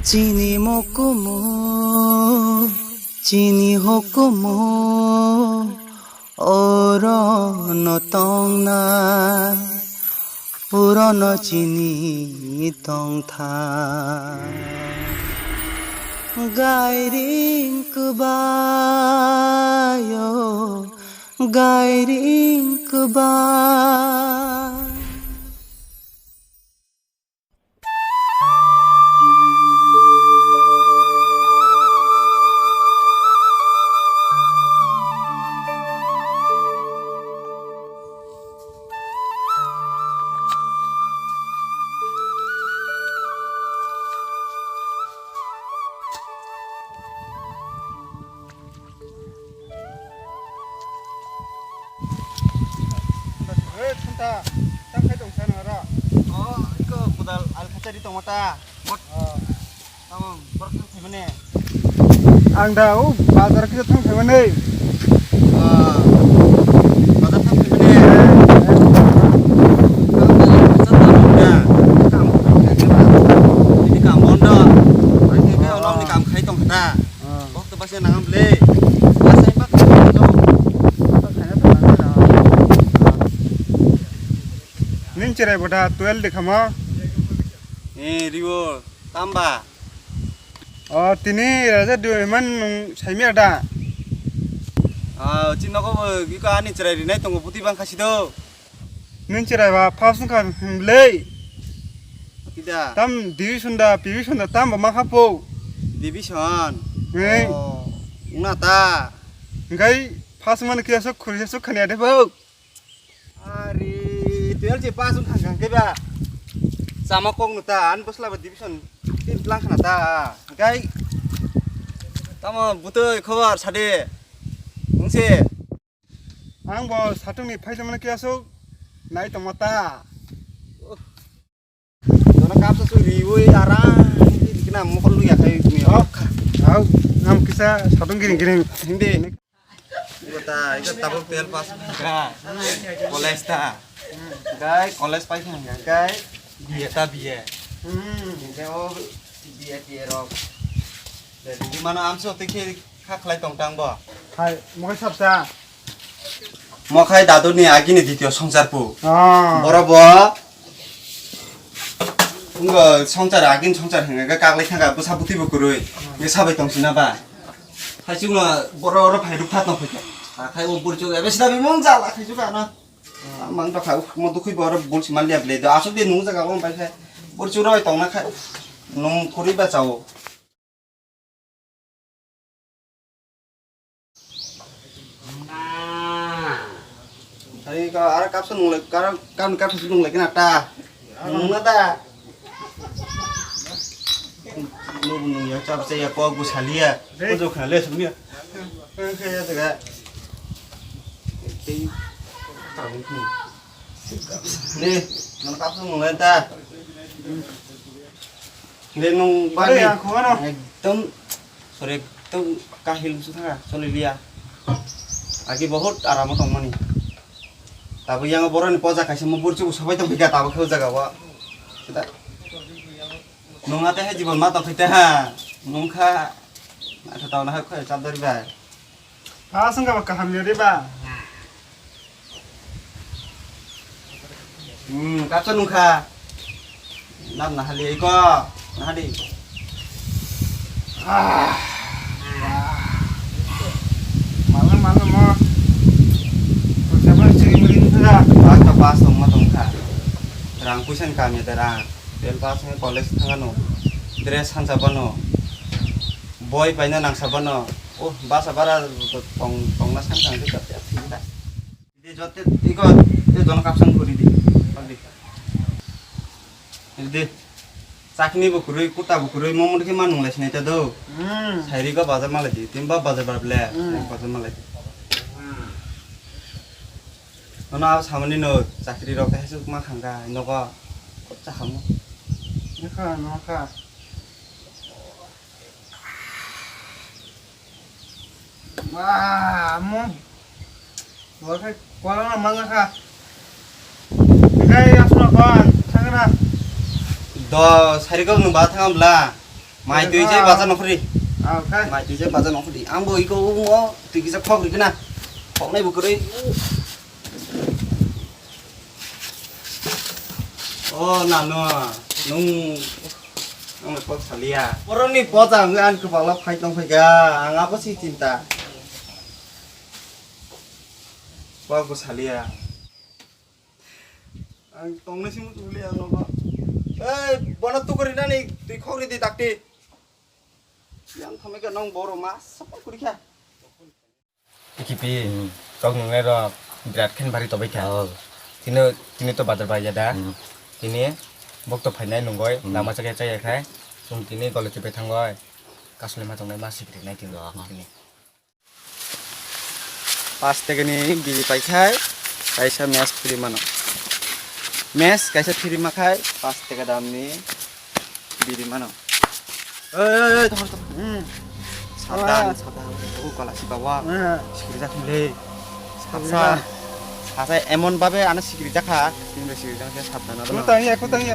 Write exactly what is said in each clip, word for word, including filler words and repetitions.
Chini mokumu, chini hukumu, oro no tongnai, purono chini tongtha. Gairing kwbaio, gairing kwbai. Hey, Santa, tang khai tong sana ro. Oh, iko budal al kachari tong mata. Bot. Oh. Tamam, bor thang khai mane. Ang da, oh, bazar kisa thang khai mane. Oh, bazar thang khai mane. Ini kam bondo. Ini kam bondo. Ini kam khai tong kata. Ah. Bok to basi nangam le. Basi bak to. Ning cherai bota twelve de khama. Eh, riwo tamba. Oh, tini raja du man nung saimia da. Ah, chin nogo bo iko ani cherai rinai tongo buti bang khasi do. Nung cherai ba first wngkha hwnlei. Kida? Tam division da, division da tam ba ma kha po. Division? Nei. Oh, wngna ta. Hingkai first man kiya sok khuri sok khania de bo. Ari, twelve je pass wngkha hingke ba. Sama kok no ta, an bosla ba division tin tlang khana ta. Hingkai tamo butoi khobor sade. Wngse. Ang bo satung ni phai tongmani khe aswk nai tongma ta. Jono kapsa su riwi arang kena mokol lu ya khai mi. Oh, au, am kisa satung giring giring. Hindi. Ibo ta, ibo tabuk tel pas ka. College ta. Gai college pai khang gai. B A ta B A. Hmm. Hindi o B A T A rok. Jadi mana amso tikhe Kha khlai tong tang bo. Hai, mokhai sapsa. Mokhai daduni agini ditio songchar pu. Ah. Boro bo. Ngo songchar agin songchar hinga ga kaglai thanga bwsa butwi bo kwrwi. Nge sabai tong sina ba. Hai chukno boro oro phai ruk phat no phai. Khai o burchuk ebe sida bimung jala khai chuk ano. Mang ta khai mo dukhui boro bul sima liap le do. Asuk de nung jaga bo pai khai. Burchuk roi tong na khai. Nung khuri ba chao. Hai ka ara kapsa nung lai, kara, kan kapsa nung lai kena ta. Nung na ta. Nung nung ya chap se ya kok bu salia. Ko jo khale sumia. Kaya daga. Ni, nung kapsa nung lai ta. Hindi nung bari. Bari ang khungano. Ekdom, sorry, ekdom kahil su thanga, choli liya. Agi bahut aramo tongmani. Tabo yang boroni poja kaisa mo burchu sabai tong phika tabo kheu jaga wa. Sida. Nung ate he jibon ma tong phite ha. Nung kha. Ata tong na ha khoi chadar bai. Aswng kha ba kaham ya de ba. Hmm, kapsa nungkha. Nam nahali iko. Nahali. Ah. Malam malam mo. Kau siapa sering merindu dah? Pas to pas tong ma tongkha. Rang puisa ni kami ada rang. Twelve pass wngwi college thangano, dress hansa bano, boi paina nangsa bano, oh, basa bara tong, tongna san tang khe jote thik da. Di jote iko, te jono kapsang kuri di. Pagdi. Di. Chakni bo kurui, kuta bo kurui, mo mundi khe ma nung lai sinai ta do. Hmm. Sairi go bazar ma lai di, tin ba bazar bar ble, hmm, bazar ma lai di. Hmm. Nono abo samani no chakri rok hesuk ma khangka nogo chakhamu. Nokha, nokha. Wah, mo. Bo khai kola na manga kha. Kai asma ban thangna. Do sari ko nung ba thang bla. Mai twi je baja nokhri. Ah, okay. Mai twi je baja nokhri. Ang bo iko umo twi kisa khok ri kena. Khok nai bo kwrwi. O nano, nung, nung kok salia. Boroni poja ang an kwbala phai tong phai ga. Ang abo si chinta. Kok bo salia. Ang tongnai simi tuli ang nogo. Ei, bono tukuri nani twi khok ri di dakti. Yang thamai ka nong boro ma sapal kuri kha. Ikipi, hmm, kok nungnai rok birat khen bari tobai kha. Oh. Tino, tini to badar bai ya da. Hmm. Tini bok to phainai nungoi, hmm, lama chakya chaya khai. Sung tini golo chipe thangoi. Kasule ma tongnai ma sikri nai tini. Oh. Tini. Pas taka ni biri paikhai, kaisa mes free mano. Mes kaisa free makhai, pas taka damni biri mano. Oi, oi, oi, thor, thor. Hmm. Sadan, ah, sadan. O kala si bawa. Ah. Sikiri jak mule. Sapsa. Sikiri jak. Sapsa emon babe ana sikiri jakha. Tini sikiri jakha, sadan. Kutang ya, kutang ya.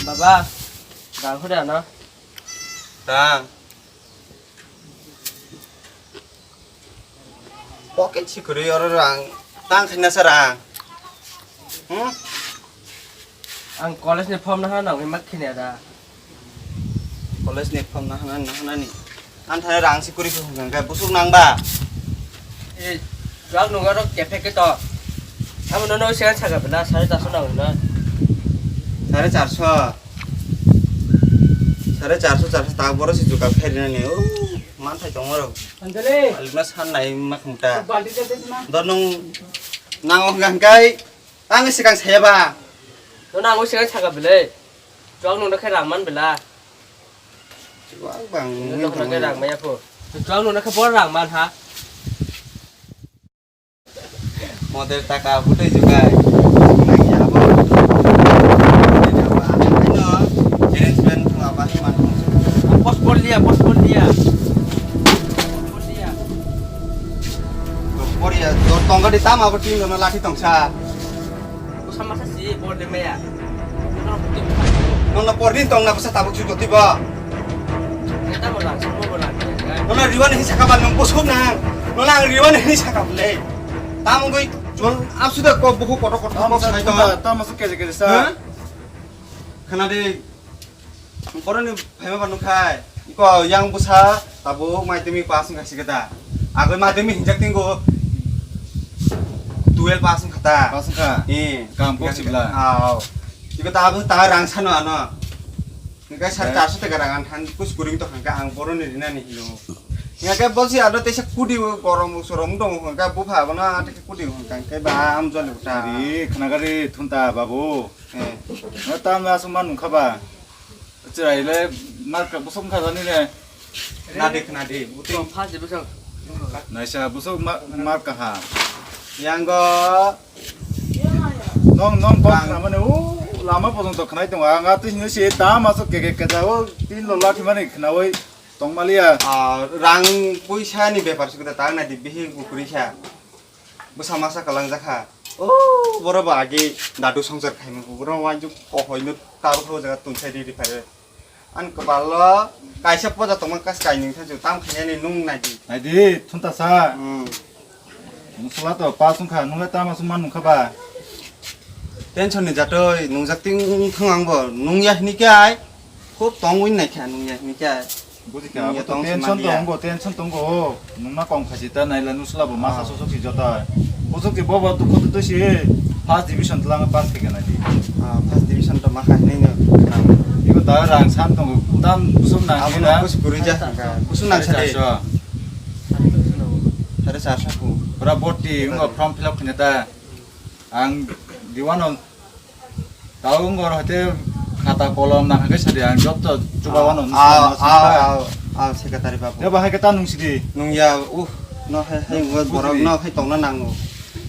Baba, gang khuda no. Tang. Pocket si kwrwi oro rang tang khaina sa rang. Hmm? Ang college ni form nahana nangwi mak khini ada. College ni form nahana nahanani. Anthai rang si kwrwi hwnka busuk nang ba. Eh, juak nungaro kephe ke to. Amo nono siang saka bela sare taso nang na. Sare charso. Sare charso charso ta boro si juka khairina ni. Oh. Manthai tongo rok. Anjali. Alina san nai mak muta. Balti jate na. Dor nung nang ong gang kai. Ang sikang saya ba. No nang sikang saka bele. Chuang nung khe rang man bela. Chuang bang. No nung khe rang maya pho. Chuang nung khe bor rang man ha. Model taka butui jugai. Nang ya bo. Arrangement thung apa sih man. Pos pol dia, pos pol dia. Pos pol dia. Pos pol dia. Tongga di tama apa tim lathi tongsa. Sama sa si bor de maya. Nona por din tong na pasa tabuk chu toti ba. Neta mo lang, mo lang. Nona riwan hi saka ba nung pusuk nang. Nona ang riwan hi saka le. Tam goi jol apsu da ko buku koto koto ko sai to. Tam su kere kere sa. Khana de. Boroni phaima ba nukha, iko yang bwsa tabuk madhyamik pass wngkha sikhe ta. Agoi madhyamik hinjak tinggo twelve pass wngkha ta. Pass wngkha? Eh. Kam kok sibla? Aw. Iko tabuk ta rang sano ano. Hingke sar charso taka rang ang than kus kuring to hingke ang boroni rinani hino. Hingke bolsi ado teisa kudi gorom sorom dong hingke bupha abono teisa kudi hingke ba am joli uta. Ri khnagari thunta babu. Eh. Tam asung man nungkha ba. Chwraile marka bosong kha jani le. Khna de, khna de. Buti. Naisa bosong ma-, marka ha. Yango. Nong, nong kok khna mane o lama porjonto khnai tongo. Ang atwi hino se tam asok keke kesa o tin lo lathi mani khnawi tongmaliya. Ah, rang puisa ni bepar sukda ta nai di bihi bukuri sa. Bwsa masa kwlangjak kha. O, borok bo agi dadu songchar khaimung, borok wainjwk kohoino kabo kha o jaga tungsai riri phai. Ani kwpalo kaisa poja tongma kas kainwi thangsu tam khainani nung naidi. Naidi, thunta sa. Hmm. Musula to pas wngkha, nungle tama sung man nungkha ba? Tension ni jatoi, nungjak ting thung ang bo, nungya hini khe ai, khub tongwi naikha nungya hini khe ai. Buji kha, abo to tension tongo, tension tongo. Nungna kom khachi ta naila nusla bo masa sosok si jota. Bosok si bobo dukho to si first division tlang pass khe gana di. Ah, first division to ma khai nai no. Iko ta rang san tongo. Tam busum na. Abo no kus kuri ja. Busum na sare. Sare charso ku. Pura boti, ungo form fill up khina ta. Ang diwano Tao wngkor hwte khata kolom nang hwnkhe sadi ang jotto chuba wano. Aw, aw, aw, aw, secretary babu. Eba hai khe ta nung sidi. Nung ya, uh, no hai, hai, wngkha borok no hai tongna nango.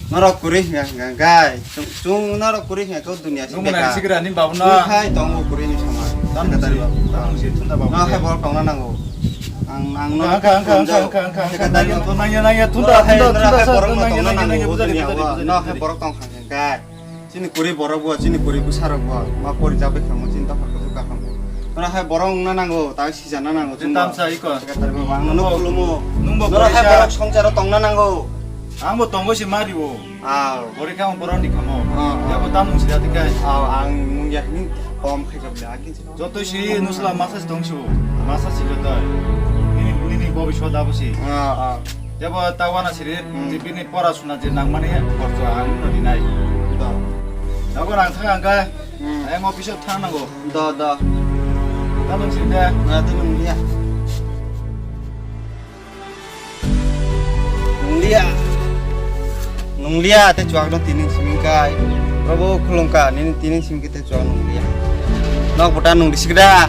Norok kwrwi hwnkha, hwnkha, gai. Chwng, chwng norok kwrwi hwnkha khe dunia sini beka. Nung mwnai sikra ni babu no. Hai tongo kwrwi ni sama. Secretary babu. Ta nung si thunda babu. No hai borok tongna nango. Ang, ang no. Angka, angka, angka, angka, angka. Secretary babu. Nang ya, nang ya, thunda, thunda, thunda, borok no tongna nango. No hai borok tong kha, hwnkha. Chini kwrwi borok bo, chini kwrwi bwsarok bo, ma pori jagwi khamu, chini dophar kuchuk kakham. Nono hai borok wngna nango, tak sijana nango, chwng tamsa iko. Secretary bo ang nono khulumo. Nungbo nono hai borok songsaro tongna nango. Ang bo tongo si mari bo. Aw. Bori kamo borok ni kamo. Ah, ah. Yabo tam nung sida tikai. Aw, ang nung ya ni kom khai jabli akin si. Joto si nusla masa si tong si bo. Masa si joto. Nini, nini bobi soda bo si. Ah, ah. Jabo tawana siri, hmm, bini pora suna je nangmani khorcho ang no rinai. Da. Dago rang thang ang kai. Hmm. Ayang office o thang nango. Da, da. Da nung siri de. Na, da nung liya. Nung liya. Nung liya, te chuak no tini simi kai. Robo khulung ka, nini tini simi te chuak nung liya. Nok buta nung disikda.